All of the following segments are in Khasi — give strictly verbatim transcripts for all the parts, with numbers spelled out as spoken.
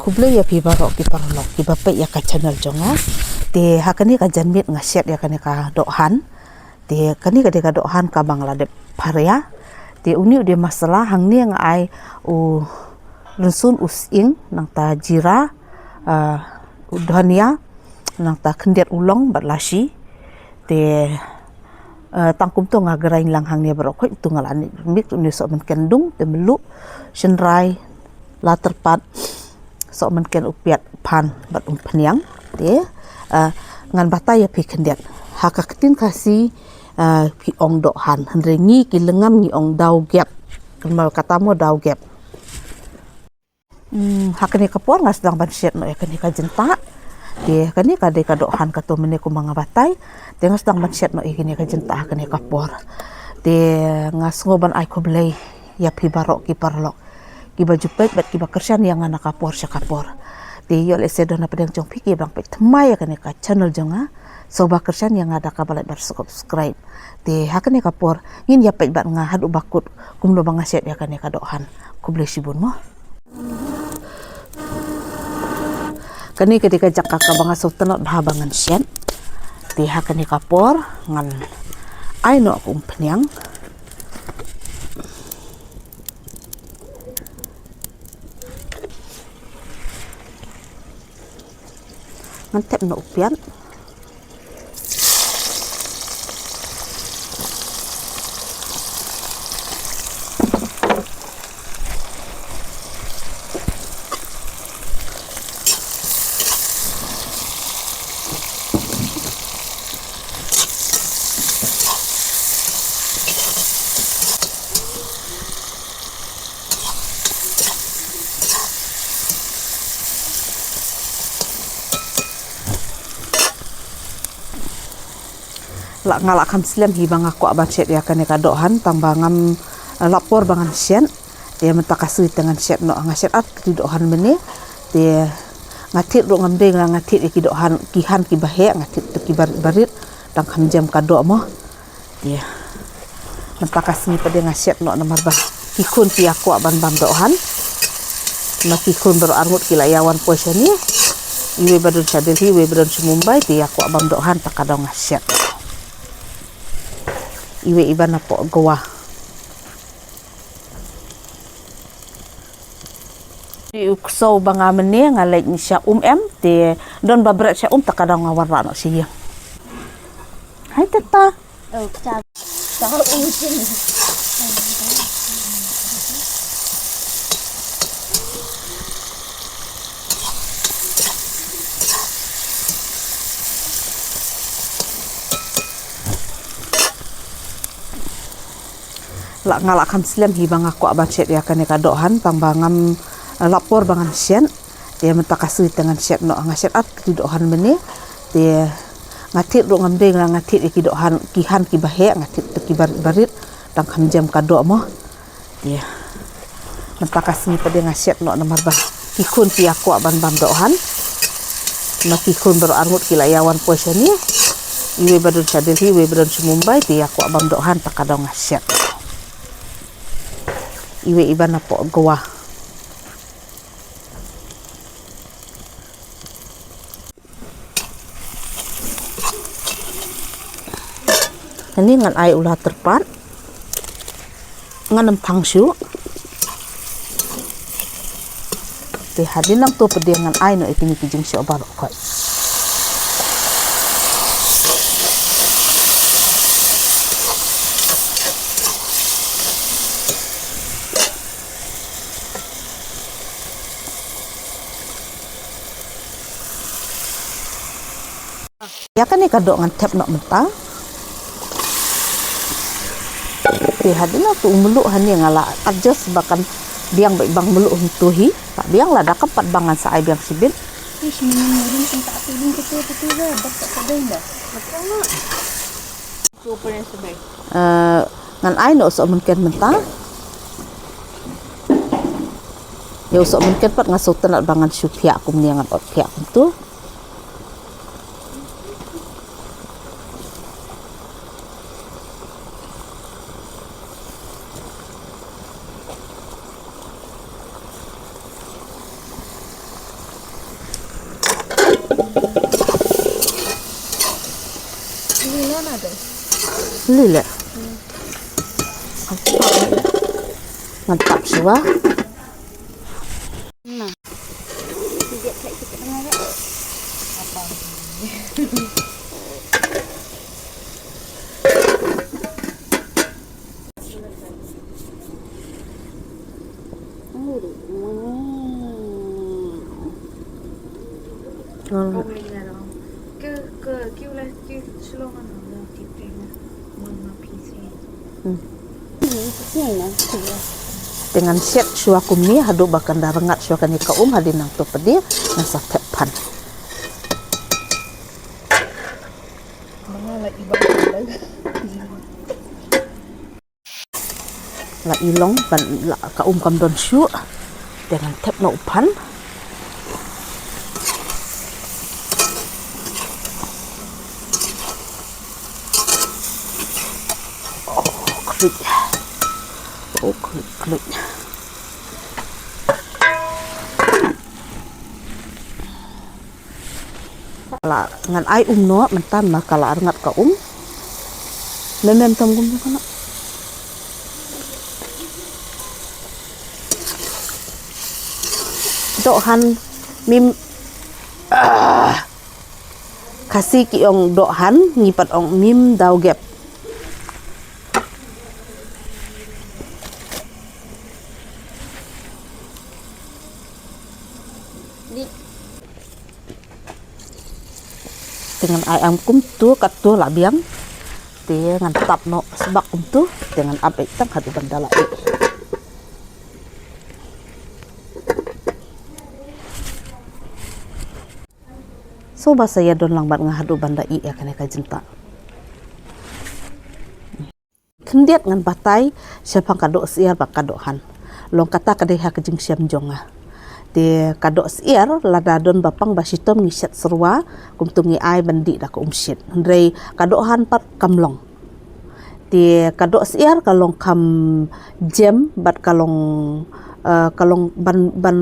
Khublei ïa phi baroh ki paralok kiba peit ïa ka channel jong nga. Te ha kane ka janmiet nga shet ïa kane ka doh han. Te kane ka dei ka doh han kaba nga la dep pharia. Te une u dei masala, hangne nga ai u rynsun, u sying, nangta jira, ah, u dhania, nangta khyndiat u long bad lashi. Te, eh, tang kumto nga grind lang hangne baroh khoit, to nga la mix une u sohmynken dung, te mluh, shynrai, la tyrpad, sohmynken, u piat, u phan bad umphniang. Te, eh, ngan batai ïa phi khyndiat. Ha ka ktien Khasi, eh, phi ong doh han. Hynrei ngi ki Lyngngam ngi ong daw gep. Kynmaw kata mo, daw gep. Hmm, ha kane ka por nga sdang ban shet noh ïa kane ka jyntah. Te kane ka dei ka doh han kato mynne kumba nga batai. Te nga sdang ban shet noh ïa kane ka jyntah ha kane ka por. Te nga sngew ban ai khublei ïa phi baroh ki paralok kiba ju peit bad kiba kyrshan ïa nga na ka por sha ka por. Te ïoh lehse don na pdeng jong phi kiba dang peit thymmai ïa kane ka channel jong nga, sngewbha kyrshan ïa nga da kaba like bad subscribe. Te ha kane ka por ngin ïa peit bad nga haduh ba kut kumno ba nga shet ïa kane ka doh han. Khublei shibun mo. Kane ka dei ka jaka kaba nga sngewtynnat bha ba ngan shet. Te ha kane ka por ngan ai noh ka umphniang. Ngan tep noh u piat. La nga la kham slem hi ba nga kwah ban shet ïa kane ka doh han, tang ba ngam, eh, lap por ba ngan shet. Te mynta ka sngi te ngan shet noh, nga shet ar tylli ki doh han mynne. Te nga thied ruh, ngam dei nga, nga thied ïa ki doh han, ki han kiba heh, nga thied te kiba, barit, tang kham jem ka doh mo. Te mynta ka sngi pat de nga shet noh namar ba ki khun ki ïa kwah ban bam doh han. Ma ki khun baroh arngut ki la ïa wan poi shane. Iwei ba don sha Delhi, iwei ba don sha Mumbai, te ïa kwah bam doh han, ta ka daw nga shet. Iwei iba na poh Goa. Te u ksew ba nga mynne nga leit sha um em, te don ba bret sha um, ta ka daw nga wanrah noh sha ïing. Hai tata. Oh, ta, ta u shin. La nga la kham slem hi ba nga kwah ban shet ïa kane ka doh han, tang ba ngam, eh, lap por ba ngan shet. Te mynta ka sngi te ngan shet noh, nga shet ar tylli ki doh han mynne. Te nga thied ruh, ngam dei nga, nga thied ïa ki doh han, ki han kiba heh, nga thied te kiba, barit, tang kham jem ka doh mo. Te mynta ka sngi pat de nga shet noh namar ba ki khun ki ïa kwah ban bam doh han. Ma ki khun baroh arngut ki la ïa wan poi shane. Iwei ba don sha Delhi, iwei ba don sha Mumbai, te ïa kwah bam doh han, ta ka daw nga shet. Iwei iba na poh Goa. Kane ngan ai u la tyrpad. Ngan ym thang shuh. Te hadien nangto pat de ngan ai noh ïa kine ki jingshoh baroh khoit. Ïa kane ka doh ngan thep noh mynta. Te hadien nangto u mluh hangne nga la adjust ba kan biang beit bang mluh hangto hi. Ba biang lada kam pat bang ngan sa ai biang shibit. Eh, ngan ai noh u sohmynken mynta. Ïa u sohmynken pat nga sngewtynnat ba ngan shu phiah kumne, ngan ot phiah kumto. Lile. Ngan tap shuwa. Te ngan shet shuwa kumne haduh ba kan da rngat shuwa kane ka um, hadien nangta pat de ngan sa thep phan. La i long ban la ka um kam don shuh. Te ngan thep noh u phan. Oh, klik. Oh, klik, klik. La ngan ai um noh mynta ma ka la rngat ka um. Mem mem tam gum ka na. Doh han mim. Ah. Khasi ki ong doh han, ngi pat ong mim daw gep. Te ngan ai am kumtu kattu la biang. Te ngan tap noh sbak kumtu. Te ngan ap ei tang haduh ban da la ei. So ba sa ïa don lang bad nga haduh ban da ei ïa kane ka jingtap. Khyndiat ngan batai shaphang ka doh syiar bad ka doh han. Long kata ka dei ha ka jingshem jong nga. Te ka doh syiar lada don ba pang ba shitom ngi shet syrwa, kumtu ngi ai ban dih da ka umshit. Hynrei ka doh han pat kam long. Te ka doh syiar ka long kham jem bad ka long, eh, ka long ban, ban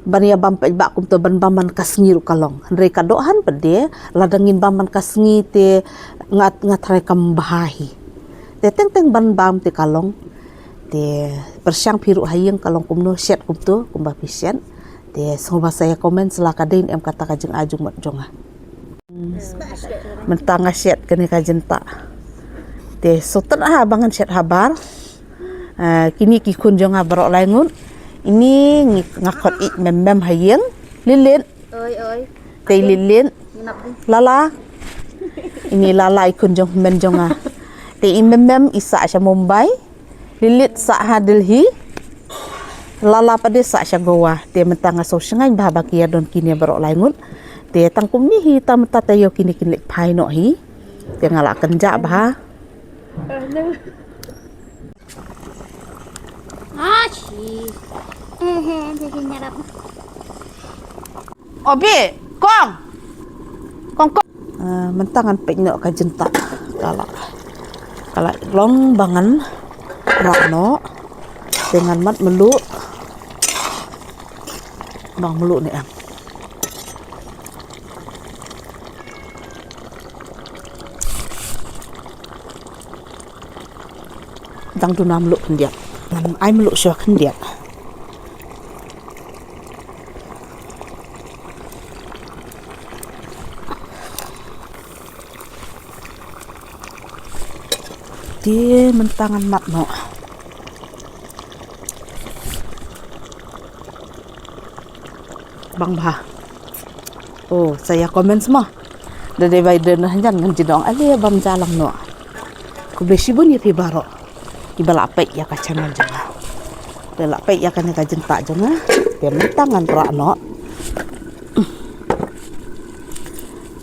ban ïa bam peit ba kumto ban bam man ka sngi ruh ka long. Hynrei ka doh han pat de lada ngin bam man ka sngi te nga, nga tharai kam bha hi. Te teng teng ban bam te ka long. Te pyrshang phi ruh ha ïing ka long kumno shet kumto kumba phi shet. Te sngewbha sa ïa comment sla ka dei ne em kata ka jingai jingmut jong nga. Mynta nga shet kane ka jingtap. Te sutut ha ba ngan shet habar. Ah, kine ki khun jong nga baroh lai ngut. Ini ngi nga khot ïeit mem mem ha ïing. Lilit. Oi, oi. Te i Lilit. Nginap di. Lala. Ini Lala i khun jong men jong nga. Te i mem mem i sah sha Mumbai. Lilit sah ha Delhi. Lala pat de sah sha Goa. Te mynta nga sngewsynei bha ba ki ïa don kine baroh lai ngut. Te tang kumne hi ta mynta te ïoh kine kin leit phai noh hi. Te nga la kynjah bha. Ah, shi. Eh, eh, jadi nyarap. Obi, kong. Kong, kong. Ah, mynta ngan peit noh ka jingtap. Ka la, ka la long ba ngan rah noh. Te ngan mad mluh. Bang mluh ne em. Dang duna mluh khyndiat. Ngan ai mluh shuwa khyndiat. Te mynta ngan mad noh. Bang bha. Oh, sa ïa comment mo. Da dei bai dei na hanjan ngan jin ong ale bam ja lang noh. Khublei shibun ïa phi baroh. Kiba la peit ïa ka channel jong nga. Ba la peit ïa kane ka jingtap jong nga. Te mynta ngan rah noh.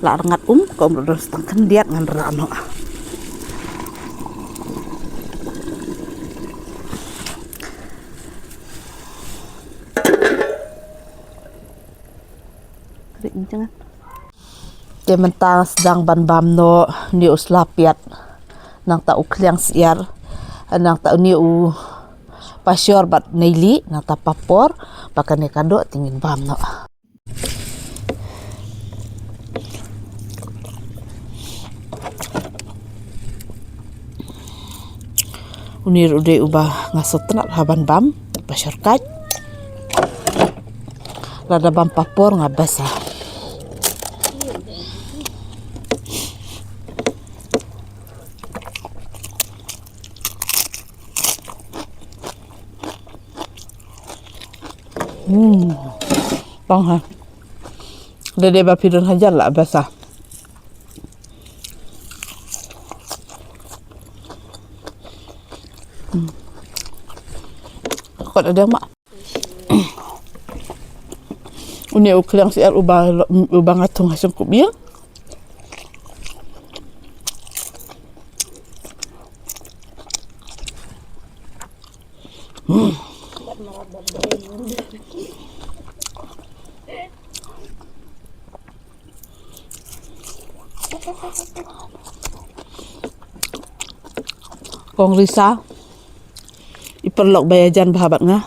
La rngat um, ka um ruh don stang khyndiat ngan rah noh. Te mynta sdang ban bam noh une u sla piat. Nangta u khliang syiar. Nangta une u pashor bad neili, nangta papor, ba kane ka doh te ngin bam noh. Une ruh u dei uba nga sngewtynnat ha ban bam, ba shortcut. Lada bam papor nga best ah. Hmm. Tang ha. Dei dei ba phi don hajan la best ah. Hmm. Kot ada mak. Une u kliang syiar uba, uba nga thung ha shongkup ïing. Hmm. Kong Risa, i paralok ba ïajan bha bad nga.